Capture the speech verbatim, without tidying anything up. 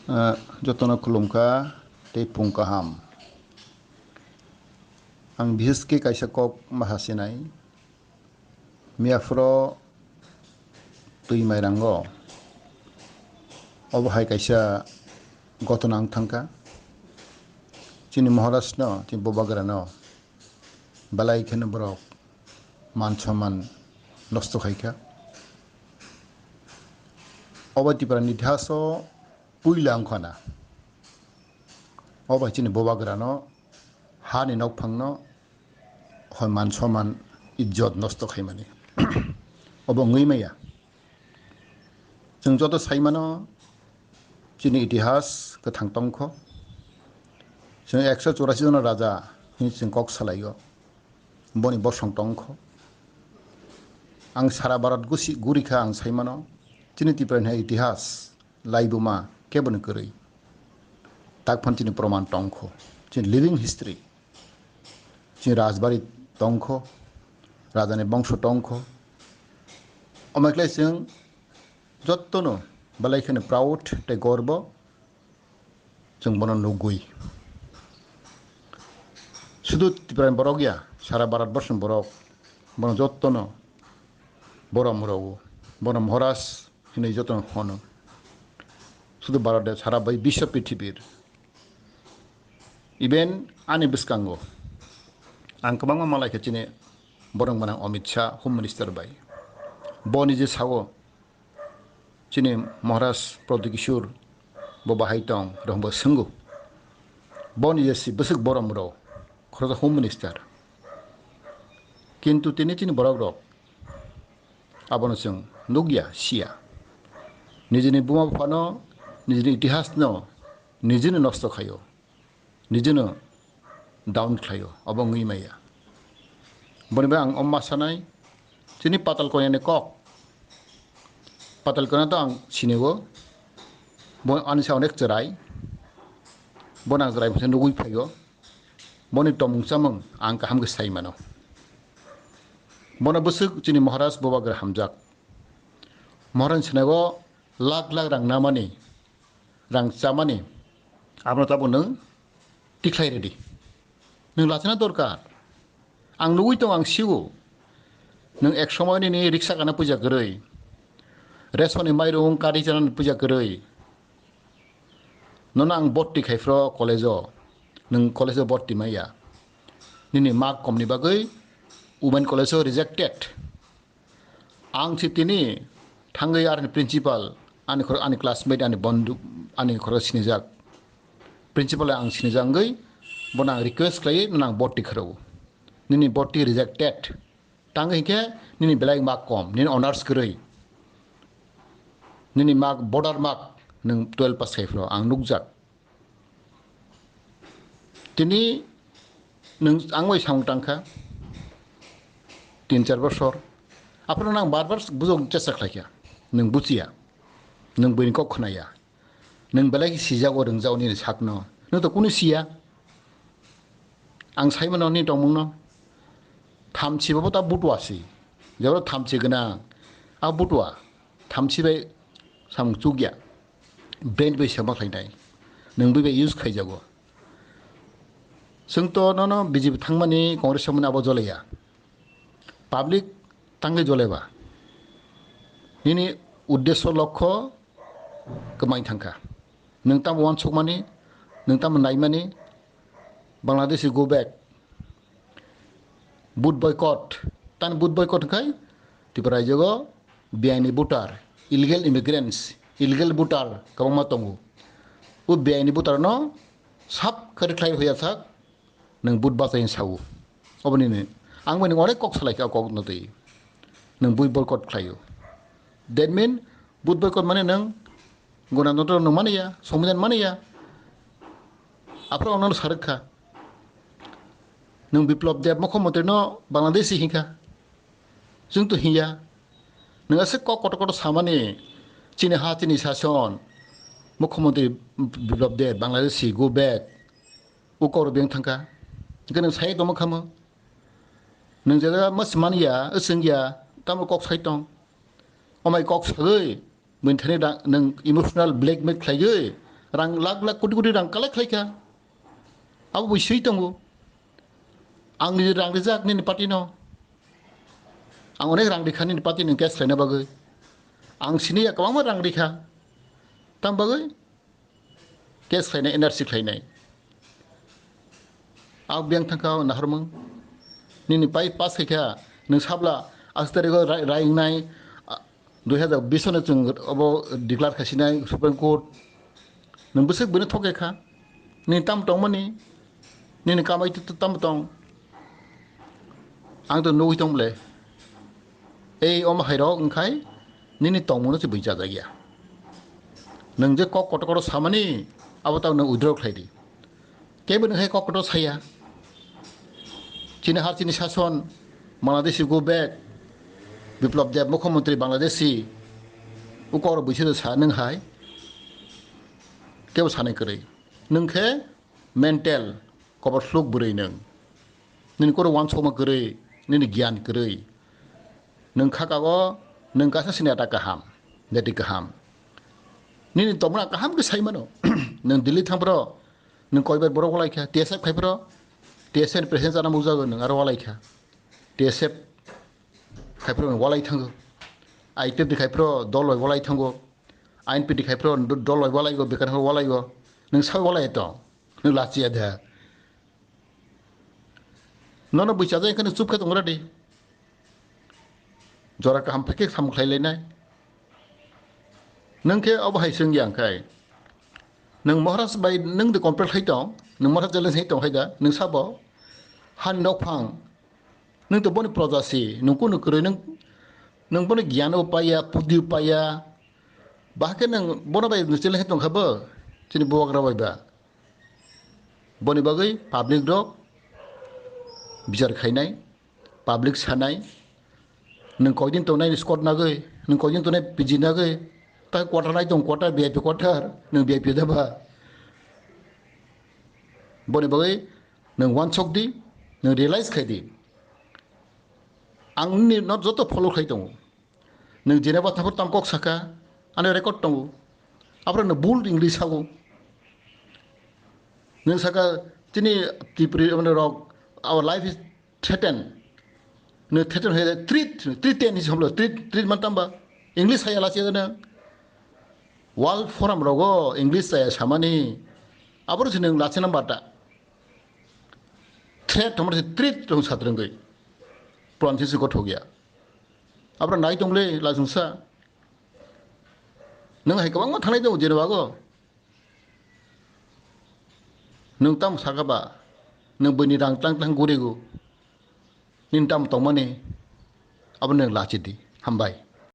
Ah, jotono khulumkha tei phung kaham. Ang biheske kaisa kok maha sinai. Miyaphoro twi mairango obo hai kaisa gotona wng thangkha. Chini Maharajno, chini Bubagrano belai kheno borok man somman nosto khaikha. Obo Tiprani itihaso puila wngkhana. Obo hai chini Bubagrano, hani nokphangno hoi man somman, ijjot nosto khaimani. Obo wngwi maya. Chwng joto saimano chini itihas kwthang tongkho. Chwng ekso churasi jona raja hwnwi chwng kok salaio. Boni bosong tongkho. Ang sara Bharat gusi gurikha ang saimano. Chini Tiprani hai itihas laibuma keboni kwrwi. Takphano chini proman tongkho. Chini living history. Chini rajbari tongkho. Rajani bongso tongkho. Omo khlai chwng jottono belai kheno proud tei gorbo chwng bono nugwi. Sudu Tiprani borok ya, sara Bharat borsoni borok bono jottono borom rwo. Bono Maharaj hinwi jotono hono. Sudu Bharat de sara bai biswa prithibir. Even ani bwskango ang kwbangma malaikha chini borok gwnang Amit Shah, Home Minister bai. Bo nije sao chini Maharaj Pradyot Kishore bo bahai tong, rohorba swngo. Bo nije si bwswk borom rwo, khoroksa Home Minister. Kintu tini chini borok rok abono chwng nukya, siya. Nijini buma buphano, nijini itihasno nijini nosto khaio, nijini down khlaio, obo wngwi maya. Boni bai ang omma sanai, chini Patal Konyani kok. Patal Konya to ang sinio, bo ani sa onek chwrai, bono ang chwrai bwsai nugwi phaio. Boni tongmung chamung ang kaham khe sai mano. Bono bwswk chini Maharaj Bubagra hamjak. Maharaj sinago lakh lakh rang namani, rang chamani, abono tabo nwng tikhlai redi. Nwng lachina dorkar. Ang nugwi tongo, ang sio. Nwng ek somoi nini riksa gana puja kwrwi. Resoni mairung kari chanani puja kwrwi. Nono ang borti khai phro college-o. Nwng college-o borti maya. Nini mark komni bagwi women college-o rejected. Ang si tini thangwi arni principal, ani khoro, ani classmate, ani bondhu, ani khoro sinijak. Principal ang sinijak wngwi bono ang request khlaiwi nono ang borti kharao. Nini borti rejected. Tangwi hinkhe nini belai mark kom, nini honors kwrwi. Nini mark, border mark, nwng twelve pass khai phro ang nukjak. Tini nwng ang bai samung tangkha tin char bosor. Aphuru nang bar bar bujok chesta khlaikha. Nwng buchiya. Nwng buini kok khnaya. Nwng belai khe sijago, rwngjago nini sakno. Nwng to kunu siya. Ang saimano nini tongmungno. Thamchi bobo ta butua si. Jeboro thamchi gwnang. A butua. Thamchi bai samung chukya. Brain bai sema khlainai. Nwng bai bai use khaijago. Chwng to nono B J P thangmani, Congress thangmani abo jolaiya. Public tangwi jolaiba. Nini uddesho lokho kwmai thangkha. Nwng tamo uansukmani, nwng tamo naimani, Bangladeshi go back. Vote boycott. Tan vote boycott khai Tripura rajyogo biaini voter, illegal immigrants, illegal voter kwbangma tongo. O biaini voter no sab kari khlai hoya sak nwng vote bachai sao. Oboni ni ang bai nwng onek kok salai kha, kok no twi nwng vote boycott khlaio. That mean vote boycott mane nwng Gonatantro nwng mani ya, Songbidan mani ya. Aphuru ang nono sarwk kha. Nwng Biplab Deb mukhyamantri no Bangladeshi hinkha. Chwng to hinya. Nwng aswk kok kotor kotor samani, chini ha, chini sason, mukhyamantri Biplab Deb, Bangladeshi, go back. O kok rok beng thangkha. Hwnkhe nwng sai tongma khamu. Nwng je jaga mas mani ya, swng ya, tamo kok sai tong. Omai kok sagwi, buini thani da-, nwng emotional blackmail khlaiwi, Rang lakh lakh koti koti rang collect khlaikha. Abo bo swi tongo. Ang ni rang rijak nini party no. Ang onek rang rikha nini party ni case khlaina bagwi. Ang sini ya kwbangma rang rikha. Tam bagwi case khlainai, N R C khlainai. Ang biyang thangkha o naharmung. Nini pai pass khaikha, nwng sabla aste tarikh o rai-, raingnai, a, dui hazar bish no chwng obo declare khaisinai Supreme Court. Nwng bwswk bwino thok kha. Nini tam tongmani, nini kamai tu, tu tam tong. Ang to nugwi tong bwle. Ei omo hai rok wngkhai nini tongmungno se bui chajak ya. Nwng je kok kotor kotor samani abo tang nwng withdraw khlai di. Kebo nwng hai kok kotor saya. Chini har chini sason Bangladeshi go back. Biplab Deb mukhyamantri Bangladeshi. Ukor buisi do sa nwng hai. Kebo sanai kwrwi. Nwng khe mental, kobor sluk bwrwi nwng. Nini koro wansokma kwrwi, nini giyan kwrwi. Nwng khakago, nwng kaisa sinata kaham, neti kaham. Nini tomra kaham khe sai mano. Nwng Delhi thang phro, nwng koibar borok walai kha, T S F khai phro, T S F ni president chana mukjago nwng aro walai kha. T S F khai phro nwng walai thango. I P F ni khai phro dol bai walai thango. I N P ni khai phro do-, dol bai walai go, bekar walai go. Nwng sai walai to, nwng lachiya da. Nono bui chajak khe nwng chup khe tongra di. Jora kaham phai khe sam khlai lainai. Nwng khe obo hai swng yang khai. Nwng Maharaj bai nwng de compare khai tong, nwng Maharaj challenge hai tong hai da, nwng sabo. Han nok phang. Nwng to boni proja si, nwng kunu kwrwi nwng, nwng boni giyan o paya, pudi o paya. Bahai khe nwng bono bai nwng challenge hai tong kha bo, chini bubagra bai ba. Boni bagwi public rok bichar khainai, public sanai, nwng koidin tongnai squad nagwi, nwng koidin tongnai P G nagwi, ta quarter nai tong quarter, V I P quarter, nwng V I P da ba? Boni bagwi nwng wansok di, nwng realize khai di. Ang nini no joto follow khai tongo. Nwng Geneva thangphuru tam kok saka, ani record tongo. Aphuru nwng bul English sago. Nwng saka chini Tripuri mane rok, our life is threatened. Nwng threaten hoye treat, treat ten is hamlo, treat, treat man tamba. English saya lachi nwng. World Forum rogo English saya samani. Aphuru se nwng lachi namba ta. Threat hamro se treat rong satrwngwi. Pronunciation se gothok ya. Abra nai tong le, lachungsa. Nwng hai kwbangma thangnai tongo, jeni bago. Nwng tamo saka ba, nwng buini rang tlang tlang gurigo. Nini tamo tongmani, abo nwng lachi di. Hambai.